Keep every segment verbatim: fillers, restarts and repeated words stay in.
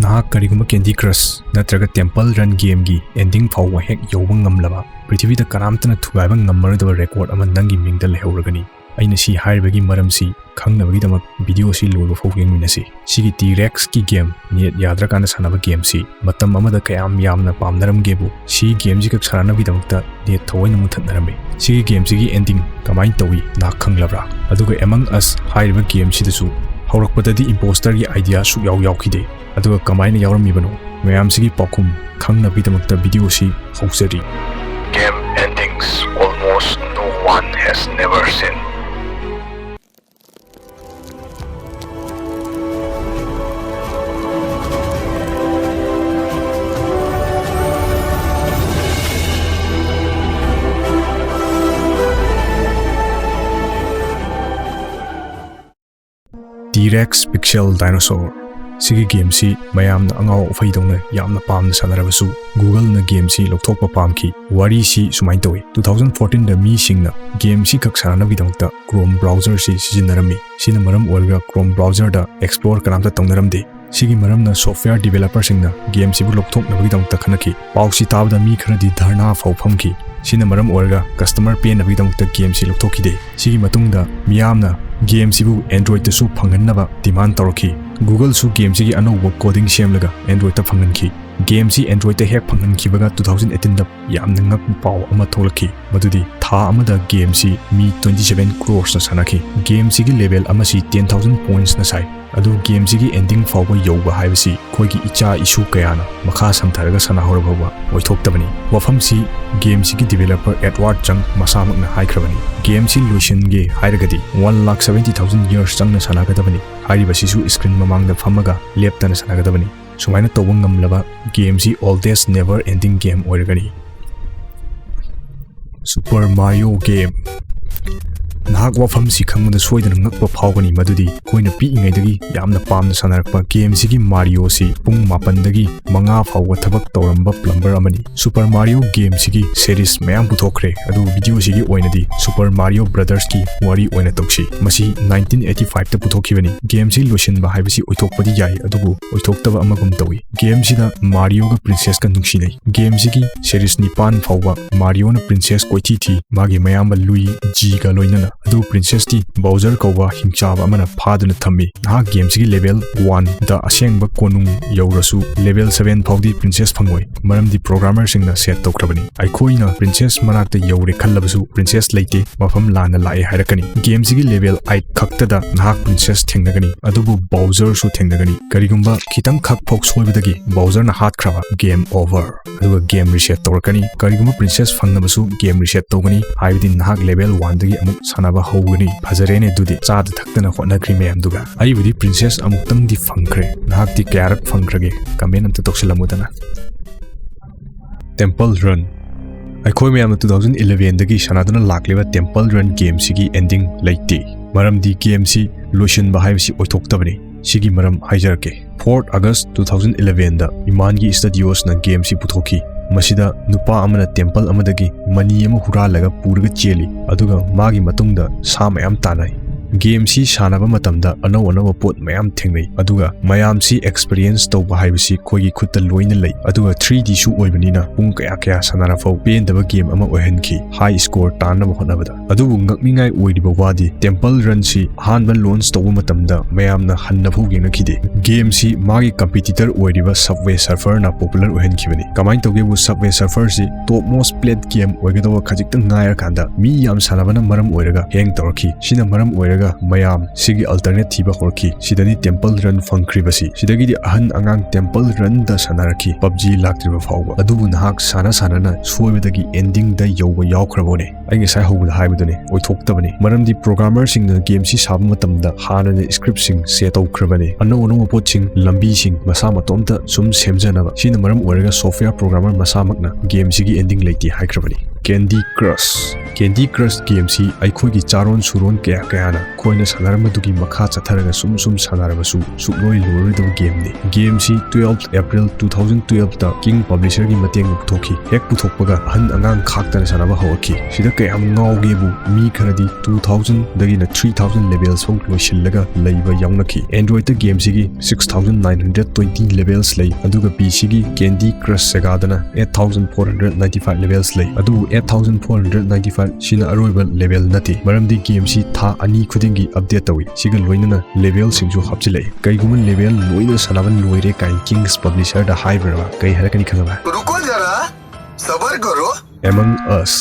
ꯅꯍꯥꯛ ꯀꯔꯤꯒꯨꯝꯕ Candy Crush ꯅꯠꯇ꯭ꯔꯒ Temple Run gameꯒꯤ ending ꯐꯥꯎꯕ ꯍꯦꯛ ꯌꯧꯕ ꯉꯝꯂꯕ, ꯄ꯭ꯔꯤꯊꯤꯕꯤꯗ ꯀꯅꯥꯝꯇꯅ ꯊꯨꯒꯥꯏꯕ ꯉꯝꯃꯔꯣꯏꯗꯕ record ꯑꯃ ꯅꯪꯒꯤ ꯃꯤꯡꯗ ꯂꯩꯍꯧꯔꯒꯅꯤ꯫ ꯑꯩꯅ ꯁꯤ ꯍꯥꯏꯔꯤꯕꯒꯤ ꯃꯔꯝꯁꯤ ꯈꯪꯅꯕꯒꯤꯗꯃꯛ video ꯑꯁꯤ ꯂꯣꯏꯕ ꯐꯥꯎ ꯌꯦꯡꯃꯤꯟꯅꯁꯤ꯫ ꯁꯤꯒꯤ T-Rexꯀꯤ game, net ꯌꯥꯗ꯭ꯔꯀꯥꯟꯗ ꯁꯥꯟꯅꯕ gameꯁꯤ ꯃꯇꯝ ꯑꯃꯗ ꯀꯌꯥꯝ ꯌꯥꯝꯅ ꯄꯥꯝꯅꯔꯝꯒꯦꯕꯨ, ꯁꯤ gameꯁꯤ ꯈꯛ ꯁꯥꯟꯅꯅꯕꯒꯤꯗꯃꯛꯇ net ꯊꯑꯣꯏꯅ ꯃꯨꯊꯠꯅꯔꯝꯃꯤ꯫ ꯁꯤꯒꯤ gameꯁꯤꯒꯤ ending ꯀꯃꯥꯏꯅ ꯇꯧꯏ ꯅꯍꯥꯛ ꯈꯪꯂꯕ꯭ꯔꯥ? ꯑꯗꯨꯒ Among Us ꯍꯥꯏꯔꯤꯕ gameꯁꯤꯗꯁꯨ ꯍꯧꯔꯛꯄꯗꯗꯤ imposterꯒꯤ idea ꯁꯨꯛꯌꯥꯎ ꯌꯥꯎꯈꯤꯗꯦ꯫ ꯑꯗꯨꯒ ꯀꯃꯥꯏꯅ ꯌꯥꯎꯔꯝꯃꯤꯕꯅꯣ? ꯃꯌꯥꯝꯁꯤꯒꯤ ꯄꯥꯎꯈꯨꯝ ꯈꯪꯅꯕꯒꯤꯗꯃꯛꯇ video ꯑꯁꯤ ꯍꯧꯖꯔꯤ꯫ Game endings almost no one has never seen. T-Rex Pixel Dinosaur꯫ ꯁꯤꯒꯤ gameꯁꯤ ꯃꯌꯥꯝꯅ ꯑꯉꯥꯎ ꯑꯐꯩꯗꯧꯅ ꯌꯥꯝꯅ ꯄꯥꯝꯅ ꯁꯥꯟꯅꯔꯕꯁꯨ, Googleꯅ gameꯁꯤ ꯂꯧꯊꯣꯛꯄ ꯄꯥꯝꯈꯤ꯫ ꯋꯥꯔꯤꯁꯤ ꯁꯨꯃꯥꯏꯅ ꯇꯧꯏ, two thousand fourteenꯗ ꯃꯤꯁꯤꯡꯅ gameꯁꯤ ꯈꯛ ꯁꯥꯟꯅꯅꯕꯒꯤꯗꯃꯛꯇ Chrome browserꯁꯤ ꯁꯤꯖꯤꯟꯅꯔꯝꯃꯤ꯫ ꯁꯤꯅ ꯃꯔꯝ ꯑꯣꯏꯔꯒ Chrome browserꯗ explore ꯀꯅꯥꯝꯇ ꯇꯧꯅꯔꯝꯗꯦ꯫ ꯁꯤꯒꯤ ꯃꯔꯝꯅ software developerꯁꯤꯡꯅ gameꯁꯤꯕꯨ ꯂꯧꯊꯣꯛꯅꯕꯒꯤꯗꯃꯛꯇ ꯈꯟꯅꯈꯤ꯫ ꯄꯥꯎꯁꯤ ꯇꯥꯕꯗ ꯃꯤ ꯈꯔꯗꯤ ꯙꯔꯅꯥ ꯐꯥꯎ ꯐꯝꯈꯤ꯫ ꯁꯤꯅ ꯃꯔꯝ ꯑꯣꯏꯔꯒ customer ꯄꯦꯟꯅꯕꯒꯤꯗꯃꯛꯇ gameꯁꯤ ꯂꯧꯊꯣꯛꯈꯤꯗꯦ꯫ ꯁꯤꯒꯤ ꯃꯇꯨꯡꯗ ꯃꯤꯌꯥꯝꯅ gameꯁꯤꯕꯨ Androidꯇꯁꯨ ꯐꯪꯍꯟꯅꯕ demand ꯇꯧꯔꯛꯈꯤ꯫ Googleꯁꯨ gameꯁꯤꯒꯤ ꯑꯅꯧꯕ coding ꯁꯦꯝꯂꯒ Androidꯇ ꯐꯪꯍꯟꯈꯤ꯫ Gameꯁꯤ Androidꯇ ꯍꯦꯛ ꯐꯪꯍꯟꯈꯤꯕꯒ two thousand eighteenꯗ ꯌꯥꯝꯅ ꯉꯛꯄ ꯄꯥꯎ ꯑꯃ ꯊꯣꯛꯂꯛꯈꯤ, ꯃꯗꯨꯗꯤ ꯊꯥ ꯑꯃꯗ gameꯁꯤ ꯃꯤ twenty seven croresꯅ ꯁꯥꯟꯅꯈꯤ꯫ Gameꯁꯤꯒꯤ level ꯑꯃꯁꯤ ten thousand pointsꯅ ꯁꯥꯏ꯫ ꯑꯗꯨ gameꯁꯤꯒꯤ ending ꯐꯥꯎꯕ ꯌꯧꯕ ꯍꯥꯏꯕꯁꯤ ꯑꯩꯈꯣꯏꯒꯤ ꯏꯆꯥ ꯏꯁꯨ ꯀꯌꯥꯅ ꯃꯈꯥ ꯁꯝꯊꯔꯒ ꯁꯥꯟꯅꯍꯧꯔꯕ ꯐꯥꯎꯕ ꯑꯣꯏꯊꯣꯛꯇꯕꯅꯤ꯫ ꯋꯥꯐꯝꯁꯤ gameꯁꯤꯒꯤ developer Edward Zhang ꯃꯁꯥꯃꯛꯅ ꯍꯥꯏꯈ꯭ꯔꯕꯅꯤ, gameꯁꯤ ꯂꯣꯏꯁꯤꯟꯒꯦ ꯍꯥꯏꯔꯒꯗꯤ one lakh seventy thousand years ꯆꯪꯅ ꯁꯥꯟꯅꯒꯗꯕꯅꯤ꯫ ꯍꯥꯏꯔꯤꯕꯁꯤꯁꯨ screen ꯃꯃꯥꯡꯗ ꯐꯝꯃꯒ ꯂꯦꯞꯇꯅ ꯁꯥꯟꯅꯒꯗꯕꯅꯤ꯫ ꯁꯨꯃꯥꯏꯅ ꯇꯧꯕ ꯉꯝꯂꯕ gameꯁꯤ oldest never ending game ꯑꯣꯏꯔꯒꯅꯤ꯫ Super Mario game꯫ ꯅꯍꯥꯛ ꯋꯥꯐꯝꯁꯤ ꯈꯪꯕꯗ ꯁꯣꯏꯗꯅ ꯉꯛꯄ ꯐꯥꯎꯒꯅꯤ, ꯃꯗꯨꯗꯤ ꯑꯩꯈꯣꯏꯅ ꯄꯤꯛꯏꯉꯩꯗꯒꯤ ꯌꯥꯝꯅ ꯄꯥꯝꯅ ꯁꯥꯟꯅꯔꯛꯄ ꯒꯦꯝꯁꯤꯒꯤ ꯃꯥꯔꯤꯑꯣꯁꯤ ꯄꯨꯡ ꯃꯥꯄꯟꯗꯒꯤ ꯃꯉꯥ ꯐꯥꯎꯕ ꯊꯕꯛ ꯇꯧꯔꯝꯕ ꯄ꯭ꯂꯝꯕꯔ ꯑꯃꯅꯤ꯫ ꯁꯨꯄꯔ ꯃꯥꯔꯤꯑꯣ ꯒꯦꯝꯁꯤꯒꯤ ꯁꯦꯔꯤꯁ ꯃꯌꯥꯝ ꯄꯨꯊꯣꯛꯈ꯭ꯔꯦ, ꯑꯗꯨꯕꯨ ꯚꯤꯗꯤꯑꯣꯁꯤꯒꯤ ꯑꯣꯏꯅꯗꯤ ꯁꯨꯄꯔ ꯃꯥꯔꯤꯑꯣ ꯕ꯭ꯔꯗꯔꯁꯀꯤ ꯋꯥꯔꯤ ꯑꯣꯏꯅ ꯇꯧꯁꯤ꯫ ꯃꯁꯤ ꯅꯥꯏꯟꯇꯤꯟ ꯑꯩꯠꯇꯤ ꯐꯥꯏꯚꯇ ꯄꯨꯊꯣꯛꯈꯤꯕꯅꯤ꯫ ꯒꯦꯝꯁꯤ ꯂꯣꯏꯁꯤꯟꯕ ꯍꯥꯏꯕꯁꯤ ꯑꯣꯏꯊꯣꯛꯄꯗꯤ ꯌꯥꯏ, ꯑꯗꯨꯕꯨ ꯑꯣꯏꯊꯣꯛꯇꯕ ꯑꯃꯒꯨꯝ ꯇꯧꯏ꯫ ꯒꯦꯝꯁꯤꯗ ꯃꯥꯔꯤꯑꯣꯒ ꯄ꯭ꯔꯤꯟꯁꯦꯁꯀ ꯅꯨꯡꯁꯤꯅꯩ꯫ ꯒꯦꯝꯁꯤꯒꯤ ꯁꯦꯔꯤꯁ ꯅꯤꯄꯥꯟ ꯐꯥꯎꯕ ꯃꯥꯔꯤꯑꯣꯅ ꯄ꯭ꯔꯤꯟꯁꯦꯁ ꯀꯣꯏꯊꯤ ꯊꯤ, ꯃꯥꯒꯤ ꯃꯌꯥꯝꯕ ꯂꯨꯏ ꯖꯤꯒ ꯂꯣꯏꯅꯅ꯫ ꯑꯗꯨ ꯄ꯭ꯔꯤꯟꯁꯦꯁꯇꯤ ꯕꯥꯎꯖꯔ ꯀꯧꯕ ꯍꯤꯡꯆꯥꯕ ꯑꯃꯅ ꯐꯥꯗꯨꯅ ꯊꯝꯃꯤ꯫ ꯅꯍꯥꯛ ꯒꯦꯝꯁꯤꯒꯤ ꯂꯦꯚꯦꯜ ꯋꯥꯟꯗ ꯑꯁꯦꯡꯕ ꯀꯣꯅꯨꯡ ꯌꯧꯔꯁꯨ ꯂꯦꯚꯦꯜ ꯁꯚꯦꯟ ꯐꯥꯎꯗꯤ ꯄ꯭ꯔꯤꯟꯁꯦꯁ ꯐꯪꯉꯣꯏ, ꯃꯔꯝꯗꯤ ꯄ꯭ꯔꯣꯒ꯭ꯔꯥꯃꯔꯁꯤꯡꯅ ꯁꯦꯠ ꯇꯧꯈ꯭ꯔꯕꯅꯤ꯫ ꯑꯩꯈꯣꯏꯅ ꯄ꯭ꯔꯤꯟꯁꯦꯁ ꯃꯅꯥꯛꯇ ꯌꯧꯔꯦ ꯈꯜꯂꯕꯁꯨ ꯄ꯭ꯔꯤꯟꯁꯦꯁ ꯂꯩꯇꯦ, ꯃꯐꯝ ꯂꯥꯟꯅ ꯂꯥꯛꯑꯦ ꯍꯥꯏꯔꯛꯀꯅꯤ꯫ ꯒꯦꯝꯁꯤꯒꯤ ꯂꯦꯚꯦꯜ ꯑꯩꯠ ꯈꯛꯇꯗ ꯅꯍꯥꯛ ꯄ꯭ꯔꯤꯟꯁꯦꯁ ꯊꯦꯡꯅꯒꯅꯤ, ꯑꯗꯨꯕꯨ ꯕꯥꯎꯖꯔꯁꯨ ꯊꯦꯡꯅꯒꯅꯤ꯫ ꯀꯔꯤꯒꯨꯝꯕ ꯈꯤꯇꯪ ꯈꯛ ꯐꯥꯎ ꯁꯣꯏꯕꯗꯒꯤ ꯕꯥꯎꯖꯔꯅ ꯍꯥꯠꯈ꯭ꯔꯕ, ꯒꯦꯝ ꯑꯣꯚꯔ꯫ ꯑꯗꯨꯒ ꯒꯦꯝ ꯔꯤꯁꯦꯠ ꯇꯧꯔꯛꯀꯅꯤ꯫ ꯀꯔꯤꯒꯨꯝꯕ ꯄ꯭ꯔꯤꯟꯁꯦꯁ ꯐꯪꯅꯕꯁꯨ ꯒꯦꯝ ꯔꯤꯁꯦꯠ ꯇꯧꯒꯅꯤ, ꯍꯥꯏꯕꯗꯤ ꯅꯍꯥꯛ ꯂꯦꯚꯦꯜ ꯋꯥꯟꯗꯒꯤ ꯑꯃꯨꯛ ꯁꯥꯟꯅꯕ ꯍꯧꯒꯅꯤ꯫ ꯐꯖꯔꯦꯅꯦ, ꯑꯗꯨꯗꯤ ꯆꯥꯗ ꯊꯛꯇꯅ ꯍꯣꯠꯅꯈ꯭ꯔꯤ ꯃꯌꯥꯝꯗꯨꯒ꯫ ꯑꯩꯕꯨꯗꯤ ꯄ꯭ꯔꯤꯟꯁꯦꯁ ꯑꯃꯨꯛꯇꯪꯗꯤ ꯐꯪꯈ꯭ꯔꯦ꯫ ꯅꯍꯥꯛꯇꯤ ꯀꯌꯥꯔꯛ ꯐꯪꯈ꯭ꯔꯒꯦ? ꯀꯃꯦꯟ ꯑꯝꯇ ꯇꯧꯁꯤꯜꯂꯝꯃꯨꯗꯅ꯫ Temple run. ꯑꯩꯈꯣꯏ ꯃꯌꯥꯝꯅ ꯇꯨ ꯊꯥꯎꯖꯟ ꯏꯂꯦꯚꯦꯟꯗꯒꯤ ꯁꯥꯟꯅꯗꯨꯅ ꯂꯥꯛꯂꯤꯕ ꯇꯦꯝꯄꯜ ꯔꯟ ꯒꯦꯝꯁꯤꯒꯤ ꯑꯦꯟꯗꯤꯡ ꯂꯩꯇꯦ, ꯃꯔꯝꯗꯤ ꯒꯦꯝꯁꯤ ꯂꯣꯏꯁꯤꯟꯕ ꯍꯥꯏꯕꯁꯤ ꯑꯣꯏꯊꯣꯛꯇꯕꯅꯤ꯫ ꯁꯤꯒꯤ ꯃꯔꯝ ꯍꯥꯏꯖꯔꯛꯀꯦ꯫ ꯐꯣꯔꯠ ꯑꯥꯒꯁ ꯇꯨ ꯊꯥꯎꯖꯟ ꯏꯂꯦꯚꯦꯟꯗ ꯏꯃꯥꯟꯒꯤ ꯁ꯭ꯇꯗꯤꯑꯣꯁꯅ ꯒꯦꯝꯁꯤ ꯄꯨꯊꯣꯛꯈꯤ꯫ ꯃꯁꯤꯗ ꯅꯨꯄꯥ ꯑꯃꯅ ꯇꯦꯝꯄꯜ ꯑꯃꯗꯒꯤ ꯃꯅꯤ ꯑꯃ ꯍꯨꯔꯥꯜꯂꯒ ꯄꯨꯔꯒ ꯆꯦꯜꯂꯤ, ꯑꯗꯨꯒ ꯃꯥꯒꯤ ꯃꯇꯨꯡꯗ ꯁꯥ ꯃꯌꯥꯝ ꯇꯥꯟꯅꯩ꯫ ꯒꯦꯝꯁꯤ ꯁꯥꯟꯅꯕ ꯃꯇꯝꯗ ꯑꯅꯧ ꯑꯅꯧꯕ ꯄꯣꯠ ꯃꯌꯥꯝ ꯊꯦꯡꯅꯩ, ꯑꯗꯨꯒ ꯃꯌꯥꯝꯁꯤ ꯑꯦꯛꯁꯄꯤꯔꯤꯌꯦꯟꯁ ꯇꯧꯕ ꯍꯥꯏꯕꯁꯤ ꯑꯩꯈꯣꯏꯒꯤ ꯈꯨꯠꯇ ꯂꯣꯏꯅ ꯂꯩ, ꯑꯗꯨꯒ ꯊ꯭ꯔꯤ ꯗꯤꯁꯨ ꯑꯣꯏꯕꯅꯤꯅ ꯄꯨꯡ ꯀꯌꯥ ꯀꯌꯥ ꯁꯥꯟꯅꯔꯐꯥꯎ ꯄꯦꯟꯗꯕ ꯒꯦꯝ ꯑꯃ ꯑꯣꯏꯍꯟꯈꯤ, ꯍꯥꯏ ꯁ꯭ꯀꯣꯔ ꯇꯥꯟꯅꯕ ꯍꯣꯠꯅꯕꯗ꯫ ꯑꯗꯨꯕꯨ ꯉꯛꯅꯤꯡꯉꯥꯏ ꯑꯣꯏꯔꯤꯕ ꯋꯥꯗꯤ ꯇꯦꯝꯄꯜ ꯔꯟꯁꯤ ꯑꯍꯥꯟꯕ ꯂꯣꯟꯆ ꯇꯧꯕ ꯃꯇꯝꯗ ꯃꯌꯥꯝꯅ ꯍꯟꯅꯐꯥꯎ ꯌꯦꯡꯅꯈꯤꯗꯦ꯫ ꯒꯦꯝꯁꯤ ꯃꯥꯒꯤ ꯀꯝꯄꯤꯇꯤꯇꯔ ꯑꯣꯏꯔꯤꯕ ꯁꯕꯋꯦ ꯁꯔꯐꯔꯅ ꯄꯣꯄꯨꯂꯔ ꯑꯣꯏꯍꯟꯈꯤꯕꯅꯤ꯫ ꯀꯃꯥꯏꯅ ꯇꯧꯒꯦꯕꯨ, ꯁꯕꯋꯦ ꯁꯔꯐꯔꯁꯤ ꯇꯣꯞ ꯃꯣꯁ ꯄ꯭ꯂꯦꯠ ꯒꯦꯝ ꯑꯣꯏꯒꯗꯧꯕ ꯈꯖꯤꯛꯇꯪ ꯉꯥꯏꯔꯀꯥꯟꯗ ꯃꯤ ꯌꯥꯝ ꯁꯥꯟꯅꯕꯅ ꯃꯔꯝ ꯑꯣꯏꯔꯒ ꯍꯦꯡ ꯇꯧꯔꯛꯈꯤ꯫ ꯁꯤꯅ ꯃꯔꯝ ꯑꯣꯏꯔꯒ ꯃꯌꯥꯝ ꯁꯤꯒꯤ ꯑꯜꯇꯔꯅꯦꯠ ꯊꯤꯕ ꯍꯧꯔꯛꯈꯤ꯫ ꯁꯤꯗꯅꯤ ꯇꯦꯝꯄꯜ ꯔꯟ ꯐꯪꯈ꯭ꯔꯤꯕꯁꯤ꯫ ꯁꯤꯗꯒꯤꯗꯤ ꯑꯍꯟ ꯑꯉꯥꯡ ꯇꯦꯝꯄꯜ ꯔꯟꯗ ꯁꯥꯟꯅꯔꯛꯈꯤ, ꯄꯞꯖꯤ ꯂꯥꯛꯇ꯭ꯔꯤꯕ ꯐꯥꯎꯕ꯫ ꯑꯗꯨꯕꯨ ꯅꯍꯥꯛ ꯁꯥꯟꯅ ꯁꯥꯟꯅꯅ ꯁꯣꯏꯕꯗꯒꯤ ꯑꯦꯟꯗꯤꯡꯗ ꯌꯧꯕ ꯌꯥꯎꯈ꯭ꯔꯕꯅꯦ꯫ ꯑꯩ ꯉꯁꯥꯏ ꯍꯧꯕꯗ ꯍꯥꯏꯕꯗꯨꯅꯤ, ꯑꯣꯏꯊꯣꯛꯇꯕꯅꯤ꯫ ꯃꯔꯝꯗꯤ ꯄ꯭ꯔꯣꯒ꯭ꯔꯥꯃꯔꯁꯤꯡꯅ ꯒꯦꯝꯁꯤ ꯁꯥꯕ ꯃꯇꯝꯗ ꯍꯥꯟꯅꯅ ꯁ꯭ꯀ꯭ꯔꯤꯞꯁꯤꯡ ꯁꯦꯠ ꯇꯧꯈ꯭ꯔꯕꯅꯤ꯫ ꯑꯅꯧ ꯑꯅꯧꯕ ꯄꯣꯠꯁꯤꯡ, ꯂꯝꯕꯤꯁꯤꯡ ꯃꯁꯥ ꯃꯇꯣꯝꯇ ꯁꯨꯝ ꯁꯦꯝꯖꯅꯕ꯫ ꯁꯤꯅ ꯃꯔꯝ ꯑꯣꯏꯔꯒ ꯁꯣꯐꯋꯦꯌꯔ ꯄ꯭ꯔꯣꯒ꯭ꯔꯥꯃꯔ ꯃꯁꯥꯃꯛꯅ ꯒꯦꯝꯁꯤꯒꯤ ꯑꯦꯟꯗꯤꯡ ꯂꯩꯇꯦ ꯍꯥꯏꯈ꯭ꯔꯕꯅꯤ꯫ Candy Crush꯫ Candy Crush game ꯁꯤ ꯑꯩꯈꯣꯏꯒꯤ ꯆꯥꯔꯣꯟ ꯁꯨꯔꯣꯟ ꯀꯌꯥ ꯀꯌꯥꯅ ꯑꯩꯈꯣꯏꯅ ꯁꯥꯟꯅꯔꯝꯕꯗꯨꯒꯤ ꯃꯈꯥ ꯆꯠꯊꯔꯒ ꯁꯨꯝ ꯁꯨꯝ ꯁꯥꯟꯅꯔꯕꯁꯨ ꯁꯨꯛꯂꯣꯏ ꯂꯣꯏꯔꯣꯏꯗꯕ game ꯅꯤ꯫ Game ꯁꯤ twelfth April two thousand twelve ꯇ King Publisher ꯒꯤ ꯃꯇꯦꯡꯅ ꯄꯨꯊꯣꯛꯈꯤ꯫ ꯍꯦꯛ ꯄꯨꯊꯣꯛꯄꯒ ꯑꯍꯟ ꯑꯉꯥꯡ ꯈꯥꯛꯇꯅ ꯁꯥꯟꯅꯕ ꯍꯧꯔꯛꯈꯤ꯫ ꯁꯤꯗ ꯀꯌꯥꯝ ꯉꯥꯎꯒꯦꯕꯨ, ꯃꯤ ꯈꯔꯗꯤ two thousand ꯗꯒꯤꯅ three thousand levels ꯐꯥꯎ ꯂꯣꯏꯁꯤꯜꯂꯒ ꯂꯩꯕ ꯌꯥꯎꯅꯈꯤ꯫ Android ꯇ game ꯁꯤꯒꯤ six thousand nine hundred twenty levels ꯂꯩ, ꯑꯗꯨꯒ P C ꯒꯤ Candy Crush Sega ꯗꯅ eight thousand four hundred ninety five levels ꯂꯩ꯫ ꯑꯗꯨꯕꯨ eight thousand four hundred ninety five ꯁꯤꯅ ꯑꯔꯣꯏꯕ level ꯅꯠꯇꯦ, ꯃꯔꯝꯗꯤ game ꯁꯤ ꯊꯥ ꯑꯅꯤ ꯈꯨꯗꯤꯡꯒꯤ update ꯇꯧꯏ꯫ ꯁꯤꯒ ꯂꯣꯏꯅꯅ level ꯁꯤꯡꯁꯨ ꯍꯥꯞꯆꯤꯜꯂꯛꯏ꯫ ꯀꯩꯒꯨꯝꯕ level ꯂꯣꯏꯅ ꯁꯥꯟꯅꯕ ꯂꯣꯏꯔꯦ ꯀꯥꯏꯅ Kings Publisher ꯗ ꯍꯥꯏꯕ꯭ꯔꯕ? ꯀꯩ ꯍꯥꯏꯔꯛꯀꯅꯤ ꯈꯪꯉꯕ? रुको जरा, सबर करो। Among Us꯫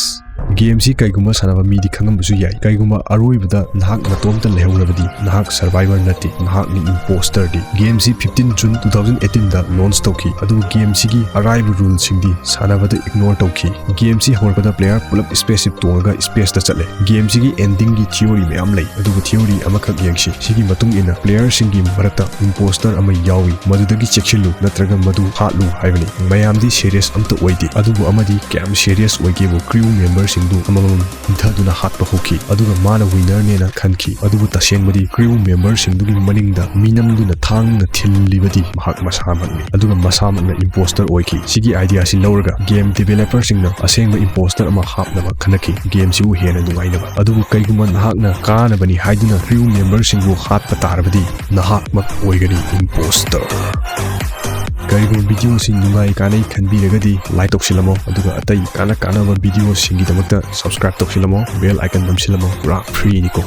Game ꯁꯤ ꯀꯩꯒꯨꯝꯕ ꯁꯥꯟꯅꯕ ꯃꯤꯗꯤ ꯈꯪꯉꯝꯕꯁꯨ ꯌꯥꯏ꯫ ꯀꯩꯒꯨꯝꯕ ꯑꯔꯣꯏꯕꯗ ꯅꯍꯥꯛ ꯅꯇꯣꯝꯇ ꯂꯩꯍꯧꯔꯕꯗꯤ, ꯅꯍꯥꯛ survivor ꯅꯠꯇꯦ, ꯅꯍꯥꯛꯅꯤ imposter ꯗꯤ꯫ Game ꯁꯤ fifteen June two thousand eighteen ꯗ launch ꯇꯧꯈꯤ, ꯑꯗꯨꯕꯨ game ꯁꯤꯒꯤ ꯑꯔꯥꯏꯕ rule ꯁꯤꯡꯗꯤ ꯁꯥꯟꯅꯕꯗ ignore ꯇꯧꯈꯤ꯫ Game ꯁꯤ ꯍꯧꯔꯛꯄꯗ player ꯄꯨꯂꯞ spaceship ꯇꯣꯡꯉꯒ space ꯇ ꯆꯠꯂꯦ꯫ Game ꯁꯤꯒꯤ ending ꯒꯤ theory ꯃꯌꯥꯝ ꯂꯩ, ꯑꯗꯨꯕꯨ theory ꯑꯃꯈꯛ ꯌꯦꯡꯁꯤ꯫ ꯁꯤꯒꯤ ꯃꯇꯨꯡ ꯏꯟꯅ player ꯁꯤꯡꯒꯤ ꯃꯔꯛꯇ imposter ꯑꯃ ꯌꯥꯎꯏ, ꯃꯗꯨꯗꯒꯤ ꯆꯦꯛꯁꯤꯜꯂꯨ ꯅꯠꯇ꯭ꯔꯒ ꯃꯗꯨ ꯍꯥꯠꯂꯨ ꯍꯥꯏꯕꯅꯤ꯫ ꯃꯌꯥꯝꯗꯤ serious ꯑꯝꯇ ꯑꯣꯏꯗꯦ, ꯑꯗꯨꯕꯨ ꯑꯃꯗꯤ ꯀꯌꯥꯝ serious ꯑꯣꯏꯒꯦꯕꯨ crew member ꯁꯤꯡꯗꯨ ꯑꯃꯃꯝ ꯍꯟꯊꯗꯨꯅ ꯍꯥꯠꯄ ꯍꯧꯈꯤ, ꯑꯗꯨꯒ ꯃꯥꯅ winner ꯅꯦꯅ ꯈꯟꯈꯤ꯫ ꯑꯗꯨꯕꯨ ꯇꯁꯦꯡꯕꯗꯤ crew member ꯁꯤꯡꯗꯨꯒꯤ ꯃꯅꯤꯡꯗ ꯃꯤꯅꯝꯗꯨꯅ ꯊꯥꯡꯅ ꯊꯤꯜꯂꯤꯕꯗꯤ ꯃꯍꯥꯛ ꯃꯁꯥꯃꯛꯅꯤ, ꯑꯗꯨꯒ ꯃꯁꯥꯃꯛꯅ imposter ꯑꯣꯏꯈꯤ꯫ ꯁꯤꯒꯤ idea ꯁꯤ ꯂꯧꯔꯒ game developer ꯁꯤꯡꯅ ꯑꯁꯦꯡꯕ imposter ꯑꯃ ꯍꯥꯞꯅꯕ ꯈꯟꯅꯈꯤ, game ꯁꯤꯕꯨ ꯍꯦꯟꯅ ꯅꯨꯡꯉꯥꯏꯅꯕ꯫ ꯑꯗꯨꯕꯨ ꯀꯩꯒꯨꯝꯕ ꯅꯍꯥꯛꯅ ꯀꯥꯅꯕꯅꯤ ꯍꯥꯏꯗꯨꯅ crew member ꯁꯤꯡꯕꯨ ꯍꯥꯠꯄ ꯇꯥꯔꯕꯗꯤ, ꯅꯍꯥꯛꯃꯛ ꯑꯣꯏꯒꯅꯤ imposter꯫ ꯀꯔꯤꯒꯨꯝꯕ video ꯑꯁꯤ ꯅꯨꯡꯉꯥꯏ ꯀꯥꯟꯅꯩ ꯈꯟꯕꯤꯔꯒꯗꯤ like ꯇꯧꯁꯤꯜꯂꯝꯃꯣ, ꯑꯗꯨꯒ ꯑꯇꯩ ꯀꯥꯟꯅ ꯀꯥꯟꯅꯕ video ꯁꯤꯡꯒꯤꯗꯃꯛꯇ subscribe ꯇꯧꯁꯤꯜꯂꯝꯃꯣ, bell icon ꯅꯝꯁꯤꯜꯂꯝꯃꯣ, ꯄꯨꯔꯥ free ꯅꯤꯀꯣ꯫